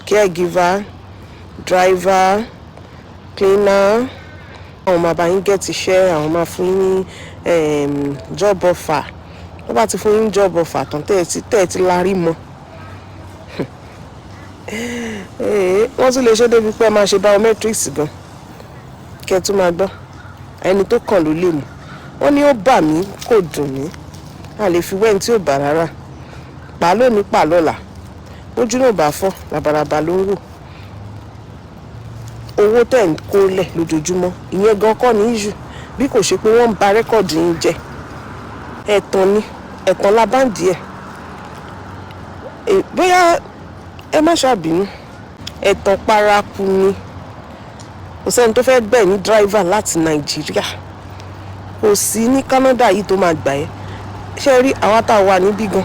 Caregiver, driver, cleaner, àwọn máa bá yín get iṣẹ́, àwọn máa fún yín ní job offer. Wọ́n bá ti fún yín job offer tán, tẹ́ ẹ ti lárí mọ́, wọ́n tún lè ṣe débi pé ẹ máa ṣe biometrics gan. Kẹ́ ẹ tún máa gbọ́, ẹni tó kàn ló lè mú. Wọ́n ní ó bà mí, kò dùn mí. A lè fi wẹ́ni tí ò bà rárá pa lónìí, pa lọ́la. Ojú náà bá fọ́, labalábá ló ń wò. Owó tẹ̀ ń kó lẹ̀ lójoojúmọ́, ìyẹn gan kọ́ ní issue, bí kò ṣe pé wọ́n ń ba record yín jẹ́. Ẹ̀tàn ni, ẹ̀tàn lábàǹdì ẹ̀. Bóyá ẹ má ṣàbínú, ẹ̀tàn paraku ni. Kò sẹ́ni tó fẹ́ gbẹ̀ ní driver láti Nàìjíríà, kò sí ní Canada yìí tó máa gbà ẹ́. Ṣé rí àwa tá a wà níbí gan?